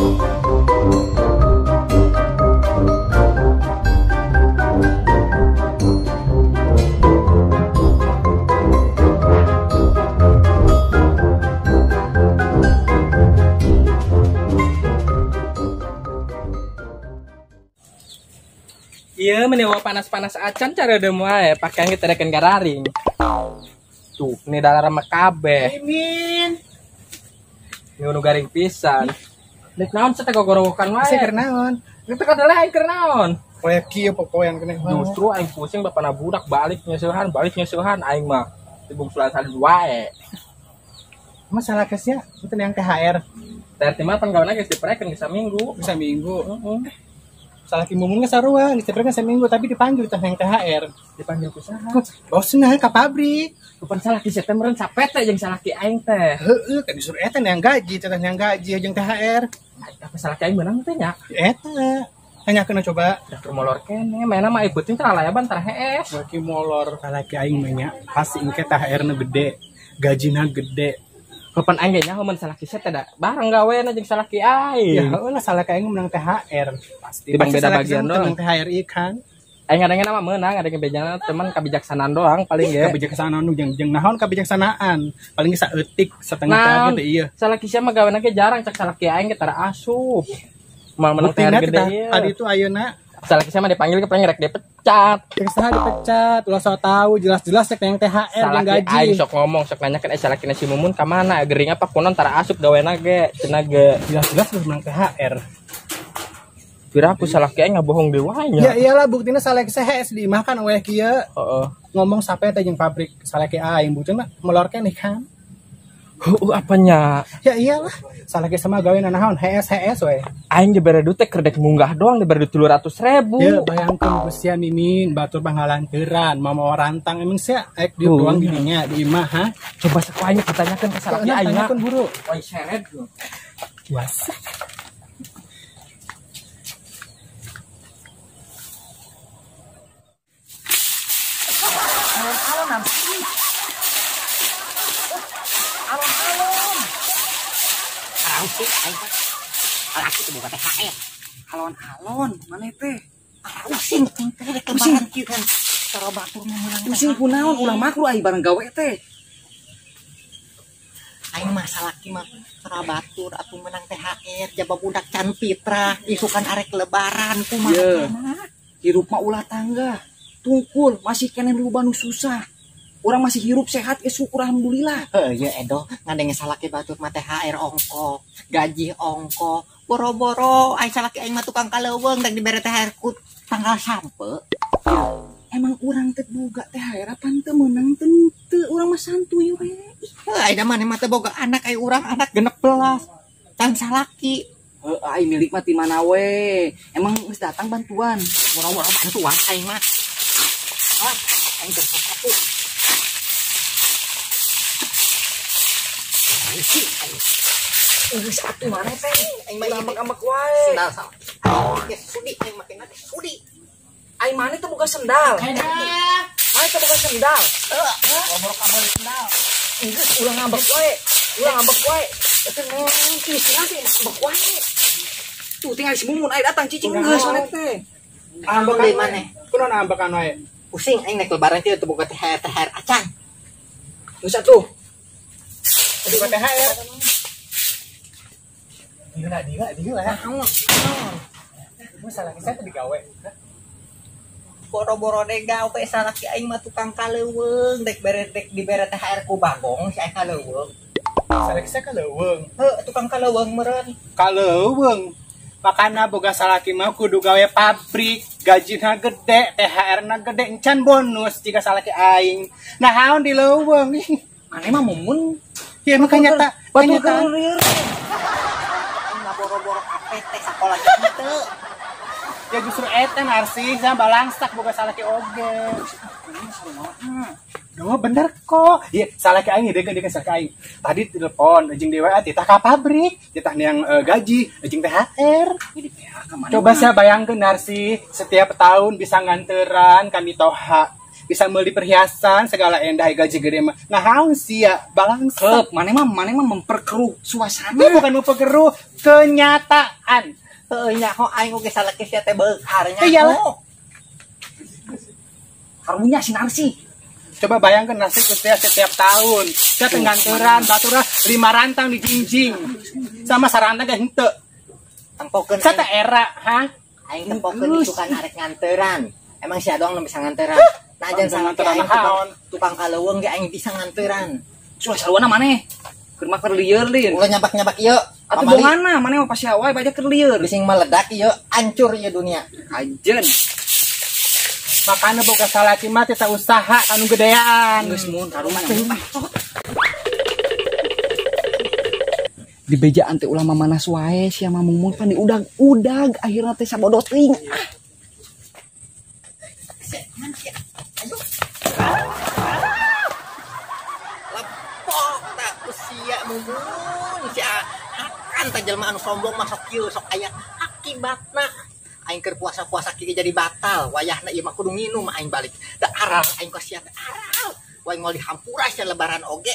Iya, menewa panas-panas acan cara demo ae, pakaian kita reken gararing. Tuh, ini dalam kabeh. Mimin. Ini nu garing pisan. Nek naon teh gogorowokan wae. Sia keur naon? Itu kada lain keur naon. Poe kieu popoean keneh. Justru aing pusing bapana budak balik nyeusehan aing mah. Tibung sulan wae. Masalah kesnya itu yang THR. THR mah pan gaweuna geus diprekeun geus saminggu. Geus saminggu. Heeh. Salah ki mumun geus sarua, geus diprekeun saminggu tapi dipanggil teh yang THR. Dipanggil ku saha? Bosna ka pabrik. Kapan salah ki teh meureun sapete jeung salah ki aing teh. Heeh, kan disuruh eta yang gaji, teh yang gaji jeung THR. Apa salah ki aing meunang teh nya? Eta. Tanyakeun coba. Da keur molor keneh, mainna mah ikutin teh lalayaban tara hees. Baki molor salah ki aing mah nya, pasti engke THR-na gede, gajina gede. Kapan aing ge nyaho mun salah ki teh da bareng gawena jeung salah ki aing. Ya heuh lah salah ki aing menang THR. Pasti. Dibang beda bagian doang. Menang THR ieu kan. Aing ngadengena mah meunang, ngadengin bejana teman kebijaksanaan doang paling ge. Kebijaksanaan nu jeung naon kebijaksanaan. Paling saeutik setengah THR teh ieu. Salah ki sia mah gawena ge jarang cek salah ki aing ge tara asup. Mal menang THR gede ieu. Tadi itu ayeuna salah ki sia mah dipanggil ke paling rek dipecat. Cek saha dipecat, ulah sok tahu jelas-jelas cek yang THR jeung gaji. Aing sok ngomong, sok nanyakeun salah ki si Mumun ka mana? Gering apa kunaon tara asup gawena ge, cenah ge. Jelas-jelas geus menang THR. Kira aku salah ki aing ngabohong deui wae nya. Ya iyalah buktina salah ki hees di imah kan we kieu. Heeh. Ngomong sampe teh jeung pabrik salah ki aing buktina molor keneh kan. Heuh apanya? Ya iyalah, salah ki sama gawe naon hees hees we. Aing dibere duit teh keur dek munggah doang dibere duit 300.000. Ya bayangkeun geus sia Mimin batur panghalanteran mamawa rantang emang sia aek di doang di dinya di imah ha. Coba saku aing pertanyakeun ka salah ki aing. Tanyakeun buru. Oi seret. Puasa. Alon-alon alon-alon. Arausi aing teh. Alaki teh boga THR. Alon-alon maneh teh. Arausi teh rek lebaran kieu kan. Cara batur mah meunang. Pusing kunaon ulah maklu ai bareng gawe teh. Aing mah salaki mah cara batur atuh meunang THR jaba budak can fitrah isukan arek lebaran kumaha. Hirup mah ulah tangga. Tungkul masih keneh loba nu susah. Orang masih hirup sehat ya syukur alhamdulillah. Heuh ya edo ngadenge salaki batur mah THR ongko, gaji ongko, boro-boro ai salaki aing mah tukang kaleuweung rek dibere THR ku tanggal sampe. Ya, emang urang teh boga THR apa teu meunang teu urang mah santuy we. Heuh ai da maneh mah teu boga anak ai urang anak 16. Can salaki. Heuh ai milik mah ti mana we. Emang geus datang bantuan. Boro-boro bantuan aing mah. Ah, aing keur satu. Geus atuh maneh teh. Aing mah ambek-ambek wae. Sendal sama. Aing ge sudi aing make na sudi. Aing maneh teh boga sendal. Maneh teh boga sendal. Heeh. Boro-boro kabel sendal. Geus ulah ngambek wae. Ulah ngambek wae. Eta nanti nanti ngambek wae. Tuh tinggal si Mumun aing datang cicing geus maneh teh. Ambekan deui maneh. Kunaon ambekan wae? Pusing aing naik lebaran teh teu boga THR THR acan. Geus atuh. Boga THR. Gila, gila, gila. Naon? Mun salah ki saya teh digawe. Boro-boro deh gawe salaki aing mah tukang kaleuweung dek bere dek dibere THR ku bagong si aing kaleuweung. Salaki saya kaleuweung. Heuh, tukang kaleuweung meureun. Kaleuweung. Makana boga salaki mah kudu gawe pabrik, gajina gede, THR-na gede, encan bonus jika salaki aing. Nah, haon di leuweung. Maneh mah mumun. Ya emang kenyata, batur kenyataan. keur. Aing mah boro-boro APT sakola teu. Ya justru eta narsis sama balangsak boga salaki oge. Duh, bener kok. Iya, salaki aing deuk deuk salaki aing. Tadi telepon jeung di WA titah ka pabrik, titah yang gaji, jeung THR. Coba saya bayangkeun narsi, setiap tahun bisa nganteran kami toha, bisa beli perhiasan segala endah gaji gede mah. Nah, haun sia balangsak. Maneh mah memperkeruh suasana. Itu bukan memperkeruh. Kenyataan. Heuh nyaho aing oge salaki sia teh beukar nyaho. Iyalah. Karunya si Narsi. Coba bayangkan nasi setiap tahun. Saya tengganteran, baturah 5 rantang dijingjing. Sama sarantang ge henteu. Tempokeun. Saya teh era, ha? Aing tempokeun itu kan arek nganteran. Emang sia doang nu bisa nganteran. Nah ajan salaki aing tukang kaleuweung ge aing bisa nganteran. Sulah saluana maneh. Keur mah keur lieur lin. Ulah nyabak-nyabak ieu. Atuh bongana maneh mah pasti wae bae keur lieur. Bising meledak ieu, hancur ieu dunia. Ajeun. Makanya boga salaki mah teh usaha anu gedean. Geus mun karuman. Di bejaan teh ulah mamanas wae sia mah mumun pan diudag-udag akhirna teh sabodo teuing. Lepok tak usia mumun sia akan teh jelema anu sombong mah sok kieu sok aya akibatna. Aing keur puasa-puasa kieu jadi batal wayahna ieu mah kudu nginum aing balik da aral aing ka sia teh aral wae ngol dihampura sia lebaran oge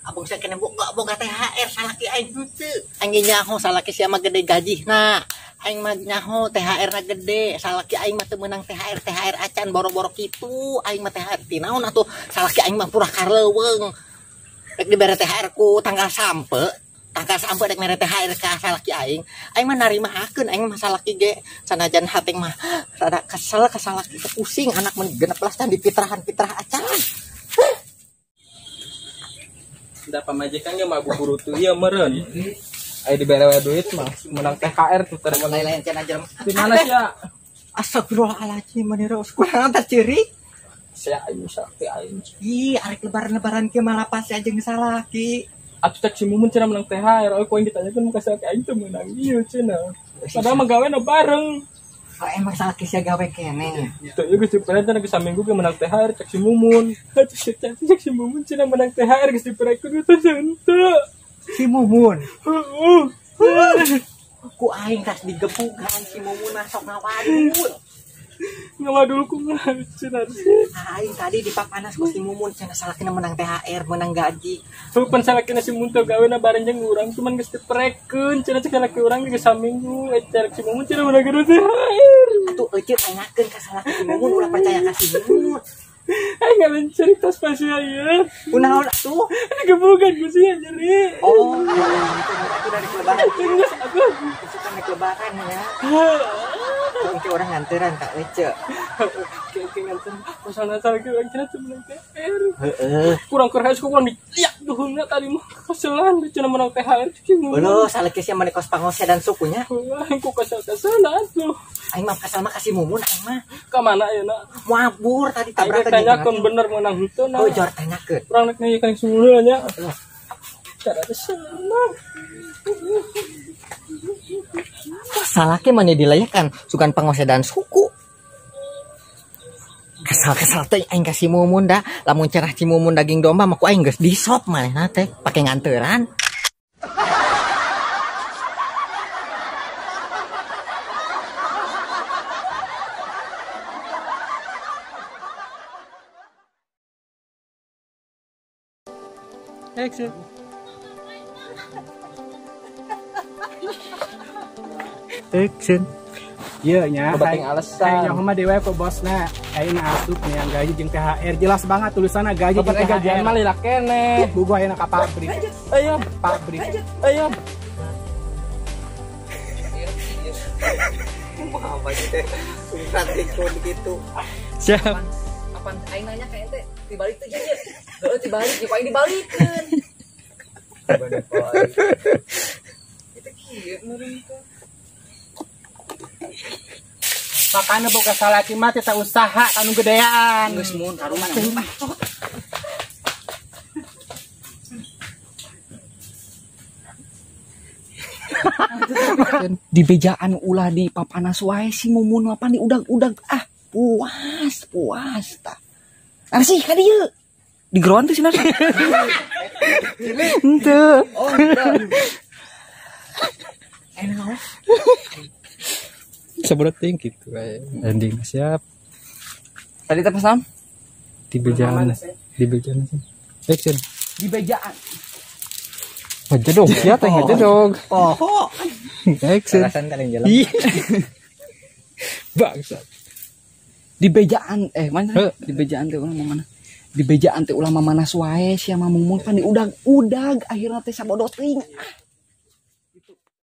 abang sia kene boga THR salaki aing henteu aing nyaho salaki sia mah gede gajihna aing mah nyaho THR na gede salaki aing mah teu meunang THR THR acan boro-boro kitu aing mah THR ti naon atuh salaki aing mah purah karleuweung rek dibere THR ku tanggal sampe tanggal sampe rek mere THR ka salaki aing aing mah narimahakeun aing mah salaki ge sanajan hate mah rada kesel ka salaki pusing anak mun 16 can dipitrahan-pitrah acan. Da pamajikan ge mah buburu tuh ieu meureun. Aya dibere we duit mah menang THR tuh teh lain-lain cenah jelema. Di mana sia? Astagfirullahaladzim maneh kurang teh ceurik. Sia aing sakti aing. Ih arek lebaran-lebaran kieu mah lapas aja jeung salaki. Atuh cek si Mumun cenah menang THR, euy ku aing ditanyakeun ka salaki aing teu meunang ieu cenah. Padahal mah gawena bareng. Oh, emang salaki sia gawe keneh. Teu ieu geus diperan cenah geus saminggu ge menang THR cek si Mumun. Cek si Mumun cenah menang THR geus diperekeun teh henteu. Si Mumun. Heeh. Ku aing tas digepukan si Mumun mah sok ngawadul. Ngawadul ku mah cenah sih. Aing tadi dipapanas ku si Mumun cenah salakina menang THR, menang gaji. Tuh pan salakina si Mumun teh gawena bareng jeung urang cuman geus diperekeun cenah cek salaki urang geus saminggu cek si Mumun cenah menang THR. Atuh euceut tanyakeun ka salaki si Mumun ulah percaya ka si Mumun. Aing ngalamin cerita spasial ya. Kunaon atuh? Digebukan ku sia nyeri. Oh, itu dari lebaran. Geus atuh. Itu kan lebaran ya. Mungkin orang nganteran Kak Ece. Oke nganteran. Masalah salaki urang cenah teu menang THR. Heeh. Kurang kerja kurang diliak duhungna tadi mah keselan cenah menang THR cek si Mumun. Eueuh salaki sia mah kos pangosya dan sukunya. Aing ku kesel-keselan atuh. Aing mah kesel mah ka si Mumun aing mah. Ka mana ayeuna? Mabur tadi tabrak tanyakeun bener menang henteu na. Oh, jor tanyakeun. Urang rek nanyakeun si Mumun nya. Cara senang. Salaki mah dilayakan sugan pangosedan suku. Kesal-kesal teh aing ka si Mumun da, lamun cerah si Mumun daging domba mah ku aing geus disop manehna teh pake nganteran. Action. Action. Iya nya. Kebating alasan. Nyaho mah dewe ku bosna. Ayeuna asup nih gaji jeung THR jelas banget tulisanna gaji jeung THR. Gajian mah lila keneh. Bugu ayeuna ka pabrik. Ayo pabrik. Ayo. Kumaha bae teh. Susah gitu. Siap. Kapan aing nanya ka ente dibalik teh jeung. Heeh dibalik jeung aing dibalikeun. Itu kieu meureun teh. Makanya boga salaki mah teh usaha anu gedean. Geus mun karuman. Di bejaan ulah di papanas wae si Mumun mah pan diudag-udag ah puas puas tah. Narsi ka dieu. Di geroan teh si Narsi. Henteu. Oh, henteu. Enak. Seberoting gitu kayak ending siap. Tadi teh pas Di bejaan. Di bejaan sih. Action. Di bejaan. Ngejedog sia teh ngejedog. Poho. Action. Alasan kalian jalan. Bangsat. Di bejaan mana? Heh. Di bejaan teh urang mana? Di bejaan teh ulah mamanas wae sia mah Mumun, pan diudag-udag akhirna teh sabodo teuing. Ah.